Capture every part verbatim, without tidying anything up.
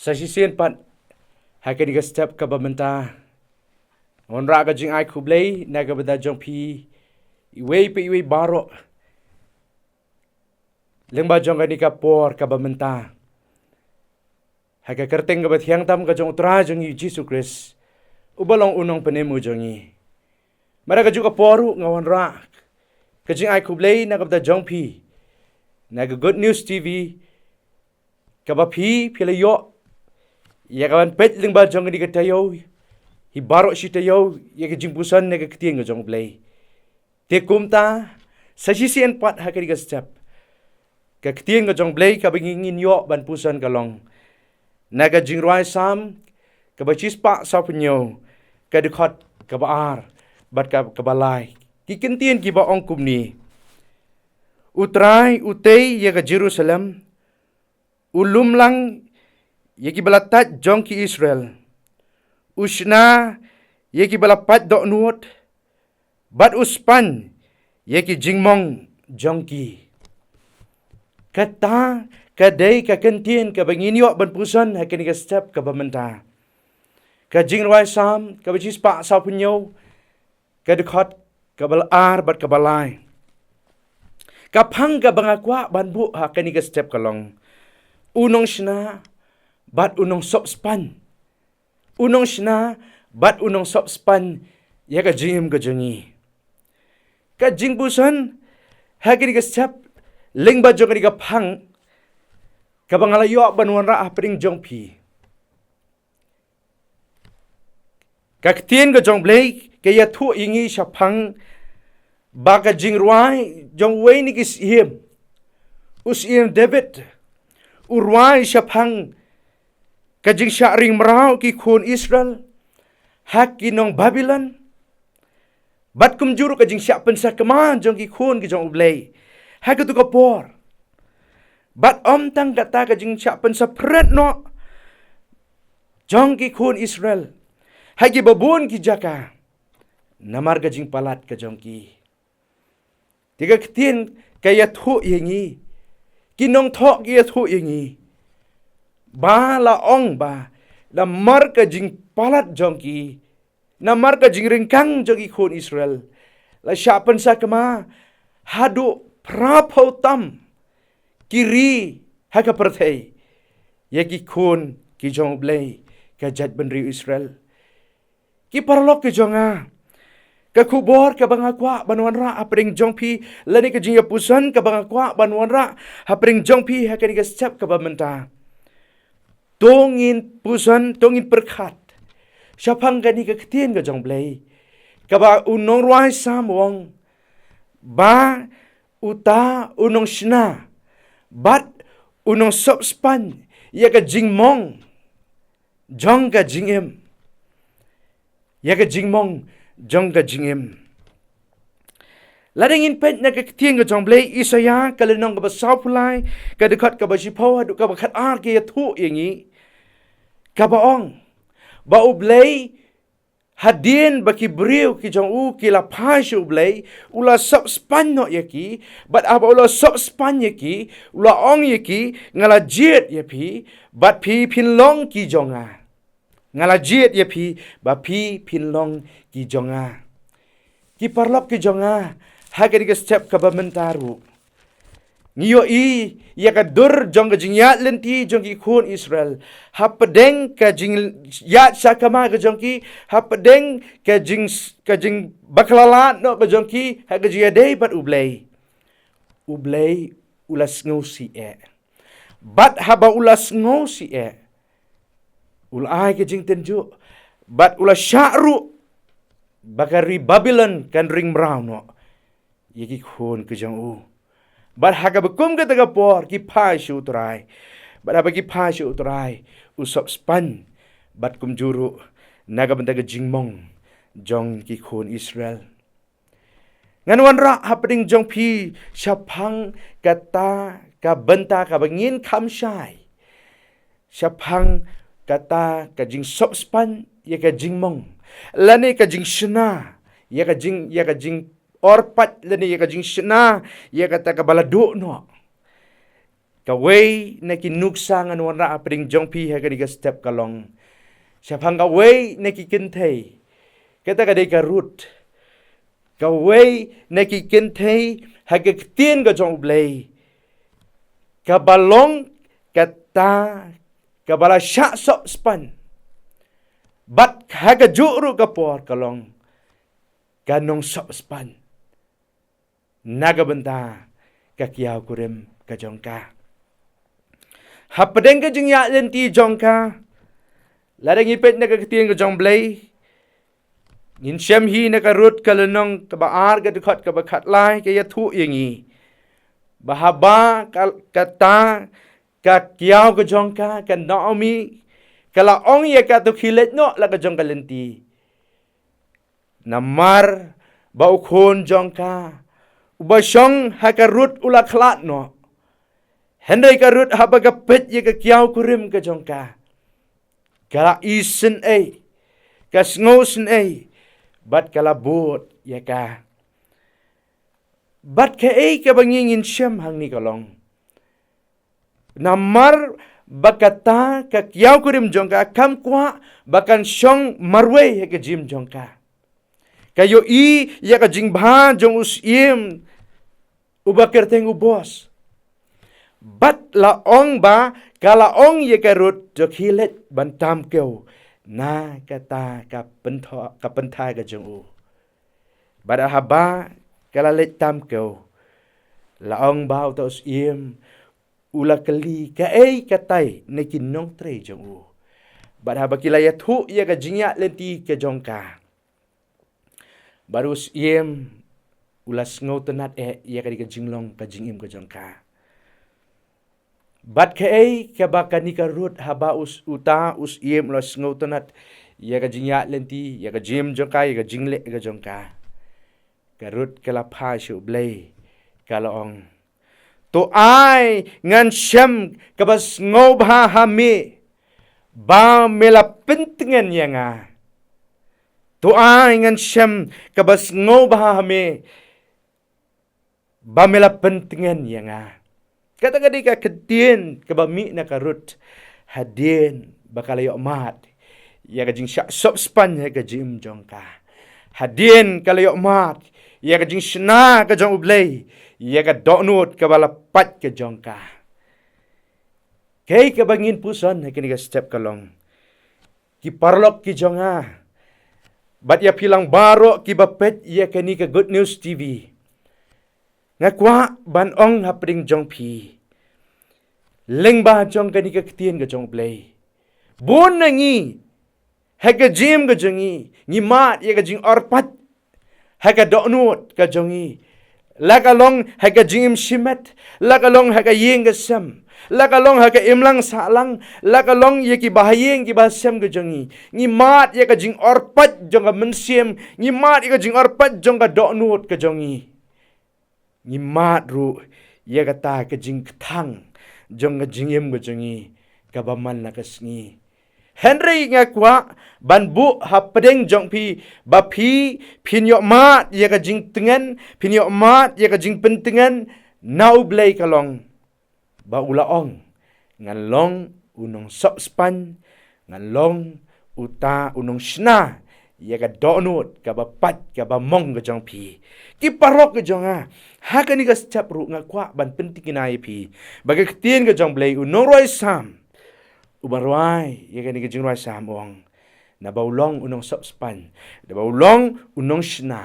Sa shisien pat, ha kane ka step kaba mynta, nga wanrah ka jingai khublei na ka bynta jong phi iwei pa iwei baroh lyngba jong kane ka por kaba mynta, ha ka kyrteng kaba thiang tam ka jong U Trai jong ngi Jisu Khrist, uba long U Nongpynim u jong ngi. Namar ka juh ka por ruh nga wanrah ka jingai khublei na ka bynta jong phi na ka Good News T V, kaba phi phi la ïoh ïa ka ban peit lyngba jong kane ka taïew, hi baroh shi taïew, ïa ka jingpuson na ka ktien ka jong U Blei. Te kumta, sa shisien pat ha kane ka step, ka ktien ka jong U Blei kaba ngin, ngin ïoh ban puson ka long na ka Jingrwai Salm kaba shispah sawphew hynñiew, ka dkhot kaba ar bad ka, kaba lai. Ki kyntien kiba ong kumne: U Trai u tei ïa ka Jerusalem, u lum lang ïa kiba la tait jong ki Israel, u shna ïa kiba la pait dohnud, bad u span ïa ki jingmong jong ki. Kata ka dei ka kyntien kaba ngin ïoh ban puson ha kane ka step kaba mynta. Ka Jingrwai Salm kaba shispah sawphew hynñiew, ka dkhot kaba ar bad kaba lai. Ka phang kaba nga kwah ban buh ha kane ka step ka long: U Nongshna bad U Nongsop Span. U Nongshna bad U Nongsop Span ïa ka jingim ka jong ngi. Ka jingpuson ha kane ka step lyngba jong kane ka phang kaba nga la ïoh ban wanrah hapdeng jong phi. Ka ktien ka jong U Blei ka ïathuh ïa ngi shaphang ba ka jingrwai jong uwei na ki syiem, u syiem David, u rwai shaphang ka jingshah ring mraw ki khun Israel ha ki nong Babilon, bad kumjuh ruh ka jingshah pynsakma jong ki khun ki jong U Blei ha katu ka por. Bad ym tang kata, ka jingshah pynsaphriang noh jong ki khun Israel ha kiba bun ki jaka namar ka jingpalat ka jong ki. Te ka ktien ka ïathuh ïa ngi, ki nongthoh ki ïathuh ïa ngi ba la ong ba namar ka jingpalat jong ki, namar ka jingryngkang jong ki khun Israel, la shah pynsakma haduh phra phew tam ki ri ha ka pyrthei ïa ki khun ki jong U Blei, ka jaitbynriew Israel. Ki paralok ki jong nga, ka khubor kaba nga kwah ban wanrah hapdeng jong phi, lane ka jingïapuson kaba nga kwah ban wanrah hapdeng jong phi ha kane ka step kaba mynta, to ngin puson, to ngin pyrkhat shaphang kane ka ktien ka jong U Blei, kaba u nongrwai Salm u ong ba uta u nongshna bad u nongsop span ïa ka jingmong jong ka jingim, ïa ka jingmong jong ka jingim. Lada ngin peit na ka ktien ka jong U Blei, Isaïah ka lynnong kaba sawphew lai, ka dkhot kaba shiphew haduh kaba khatar, ka ïathuh ïa ngi kaba ong ba U Blei, hadien ba ki briew ki jong u ki la phai sha U Blei, u la sop span noh ïa ki, bad haba u la sop span ïa ki, u la ong ïa ki, nga la jied ïa phi, bad phi phin long ki jong nga. Nga la jied ïa phi ba phi phin long ki jong nga. Ki paralok ki jong nga, ha kane ka step kaba mynta ruh, ngi ïohi ïa ka dur jong ka jingïaid lynti jong ki khun Israel hapdeng ka jingïaid sakma ka jong ki, hapdeng ka jing, ka jingbakla lad noh ka jong ki ha ka jingïadei bad U Blei. U Blei u la sngewsih eh. Bad haba u la sngewsih eh, u la ai ka jingtynjuh bad u la shah ruh ba ka ri Babilon kan ring mraw noh ïa ki khun ki jong u. Bad ha kaba kum kata ka por ki phai sha U Trai. Bad haba ki phai sha U Trai, u sop span bad kumjuh ruh na ka bynta ka jingmong jong ki khun Israel. Ngan wanrah hapdeng jong phi shaphang kata ka bynta kaba ngin kham shai, shaphang kata ka jingsop span ïa ka jingmong, lane ka jingshna ïa ka jing, ïa ka jingorpait, lane ïa ka jingshna ïa kata kaba la duh noh. Kawei na ki nuksa ngan wanrah hapdeng jong phi ha kane ka step ka long shaphang kawei na ki kynthei. Kata ka dei ka Ruth. Kawei na ki kynthei ha ka ktien ka jong U Blei, kaba long kata kaba la shah sop span. Bad ha kajuh ruh ka por ka long ka nongsop span na ka bynta ka kiaw kurim ka jong ka. Hapdeng ka jingïaid lynti jong ka, lada ngi peit na ka ktien ka jong U Blei, ngin shem hi na ka Ruth ka lynnong kaba ar, ka dkhot kaba khatlai, ka ïathuh ïa ngi ba haba ka, kata ka kiaw ka jong ka, ka Naomi, ka la ong ïa ka, to khie leit noh la ka jong ka lynti. Namar ba u khun jong ka uba shong ha ka Ruth u la khlad noh. Hynrei ka Ruth haba ka peit ïa ka kiaw kurim ka jong ka, ka la isynei, ka sngewsynei, bad ka la bud ïa ka. Bad kaei kaba ngi ngin shem hangne ka long, namar ba kata ka kiaw kurim jong ka kam kwah ba kan shong marwei ha ka jingim jong ka. Ka ïohi ïa ka jingbha jong u syiem uba kyrteng u Boas. Bad la ong ba, ka la ong ïa ka Ruth, to khie leit ban tam kew na kata ka pyntha, ka pyntha ka jong u. Bad haba ka la leit tam kew, la ong ba uta u syiem u la kylli kaei katai na ki nongtrei jong u. Bad haba ki la ïathuh ïa ka jingïaid lynti ka jong ka, bad u syiem u la sngewtynnad eh ïa kane ka jinglong ka jingim ka jong ka. Bad kaei kaba kane ka Ruth, haba u s-, uta u syiem u la sngewtynnad ïa ka jingïaid lynti, ïa ka jingim jong ka, ïa ka jingleh ka jong ka, ka Ruth ka la phai sha U Blei, ka la ong, to ai ngan shem kaba sngewbha ha me ba me la pyntngen ïa nga. To ai ngan shem kaba sngewbha ha me ba me la pyntngen ïa nga. Kata ka dei ka ktien kaba mih na ka Ruth hadien ba ka la ïohmad ïa ka jingshah sop span ha ka jingim jong ka. Hadien ka la ïohmad ïa ka jingshna ka jong U Blei ïa ka dohnud kaba la pait ka jong ka. Kaei kaba ngin puson ha kane ka step ka long, ki paralok ki jong nga, bad ïa phi lang baroh kiba peit ïa kane ka Good News T V, nga kwah ban ong hapdeng jong phi, lyngba jong kane ka ktien ka jong U Blei, bun na ngi ha ka jingim ka jong ngi, ngi mad ïa ka jingorpait ha ka dohnud ka jong ngi. La ka long ha ka jingim shimet, la ka long ha ka ïing ka sem, la ka long ha ka imlang sahlang, la ka long ïa ki bahaïing ki bahasem ka jong ngi. Ngi mad ïa ka jingorpait jong ka mynsiem, ngi mad ïa ka jingorpait jong ka dohnud ka jong ngi. Ngi mad ruh ïa kata ka jingkthang jong ka jingim ka jong ngi kaba man la ka sngi. Hynrei nga kwah ban buh hapdeng jong phi ba phi phin ïohmad ïa ka jingtngen, phin ïohmad ïa ka jingpyntngen na U Blei ka long ba u la ong, ngan long u nongsop span, ngan long uta u nongshna ïa ka dohnud kaba pait kaba mong ka jong phi. Ki paralok ka jong nga, ha kane ka step ruh nga kwah ban pyntikna ïa phi ba ka ktien ka jong U Blei, u nongrwai Salm uba rwai ïa kane ka jingrwai Salm u ong, naba u long u nongsop span, naba u long u nongshna,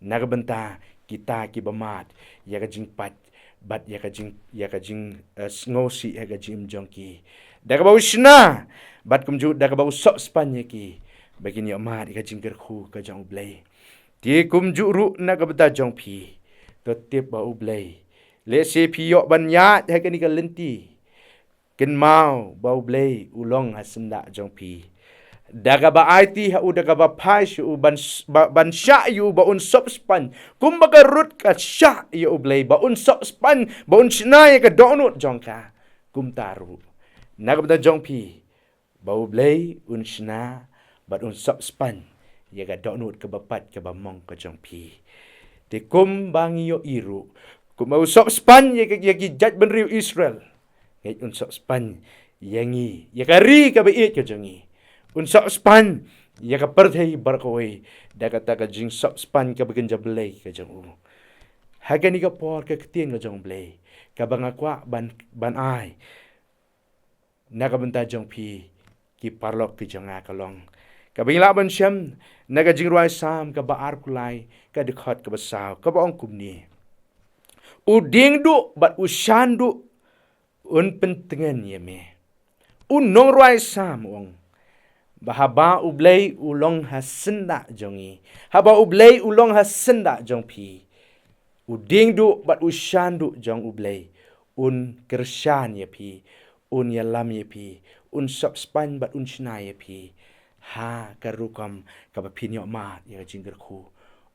na ka bynta kita kiba mad ïa ka jingpait bad ïa ka jing, ïa ka jing, eh, sngewsih ïa ka jingim jong ki. Da kaba u shna bad kumjuh da kaba u sop span ïa ki, ba kin ïohmad ïa ka jingkyrkhu ka jong U Blei. Te kumjuh ruh na ka bynta jong phi, to tip ba U Blei, lehse phi ïoh ban ïaid ha kane ka lynti, kynmaw ba U Blei u long ha syndah jong phi. Da kaba aiti ha u, da kaba phai sha u ban s-, ba, ban shah ïa u ba un sop span, kumba ka Ruth ka shah ïa U Blei ba un sop span, ba un shna ïa ka dohnud jong ka, kumta ruh na ka bynta jong phi, ba U Blei un shna bad un sop span ïa ka dohnud kaba pait kaba mong ka jong phi. Te kumba ngi ïohi ruh, Kumba u sop spaiñ ïa ka, ïa ki jaitbynriew Israel, ngeit un sop spaiñ ïa ngi, ïa ka ri kaba ïeit ka jong ngi. Un sop spaiñ ïa ka pyrthei baroh kawei da kata ka jingsop spaiñ kaba kynja Blei ka jong u. Ha kane ka por ka ktien ka jong Blei kaba nga kwah ban, ban ai na ka bynta jong phi ki paralok ki jong nga ka long kaba ngi lah ban shem na ka Jingrwai Salm kaba arphew lai, ka dkhot kaba saw, kaba ong kumne: U dieng duh bad u shan duh un pyntngen ïa me. U nongrwai Salm u ong ba haba U Blei u long ha syndah jong ngi, haba U Blei u long ha syndah jong phi, u dieng duh bad u shan duh jong U Blei un kyrshan ïa phi, un ïalam ïa phi, un sop spaiñ bad un shna ïa phi ha ka rukom kaba phin ïoh mad ïa ka jingkyrkhu.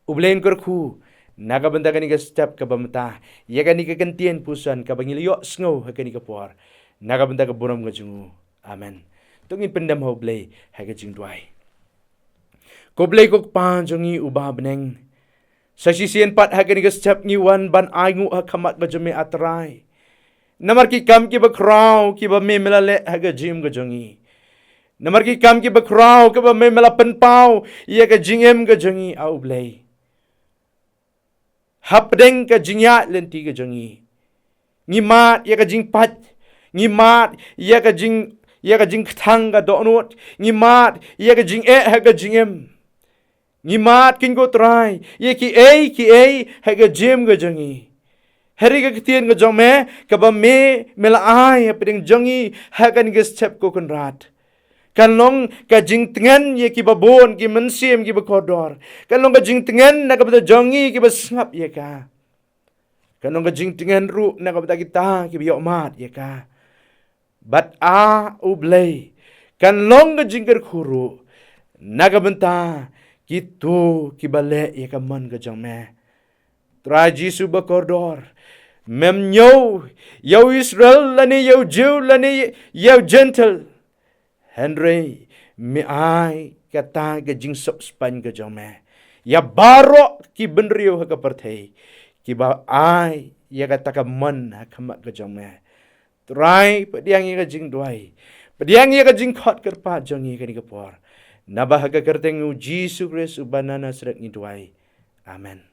U Blei un kyrkhu na ka bynta kane ka step kaba mynta, ïa kane ka ktien puson kaba ngi la ïohsngew ha kane ka por, na ka bynta ka burom ka jong u. Amen. To ngin pyndem ha U Blei ha ka jingduwai. Ko Blei ko Kpa jong ngi uba ha bneng, sa shisien pat ha kane ka step ngi wan ban ainguh ha khmat ka jong me, A Trai. Namar ki kam kiba khraw kiba me me la leh ha ka jingim ka jong ngi. Namar ki kam kiba khraw kiba me me la pynpaw ïa ka jingim ka jong ngi, A U Blei. Hapdeng ka jingïaid lynti ka jong ngi, ngi mad ïa ka jingpait, ngi mad ïa ka jing, ïa ka jingkthang ka dohnud, ngi mad ïa ka jingeh ha ka jingim, ngi mad, Kynrad ko Trai, ïa kiei kiei ha ka jingim ka jong ngi. Hynrei ka ktien ka jong me kaba me me la ai hapdeng jong ngi ha kane ka step, ko Kynrad, kan long ka jingtngen ïa kiba bun, ki mynsiem kiba kordor. Kan long ka jingtngen na ka bynta jong ngi kiba sngap ïa ka. Kan long ka jingtngen ruh na ka bynta kita kiba ïoh mad ïa ka. Bad, A U Blei, kan long ka jingkyrkhu ruh na ka bynta kito kiba leh ïa ka mon ka jong me. Trai Jisu ba kordor, mem ñiew ïa u Israel lane ïa u Jiw lane ïa u Jentil. Hynrei me ai kata ka jingsop spaiñ ka jong me ïa baroh ki bynriew ha ka pyrthei kiba ai ïa kata ka mon ha khmat ka jong me. Trai, pdiang ïa ka jingduwai, pdiang ïa ka jingkhot kyrpad jong ngi kane ka por. Naba ha ka kyrteng u Jisu Khrist uba na Nasareth ngi duwai. Amen.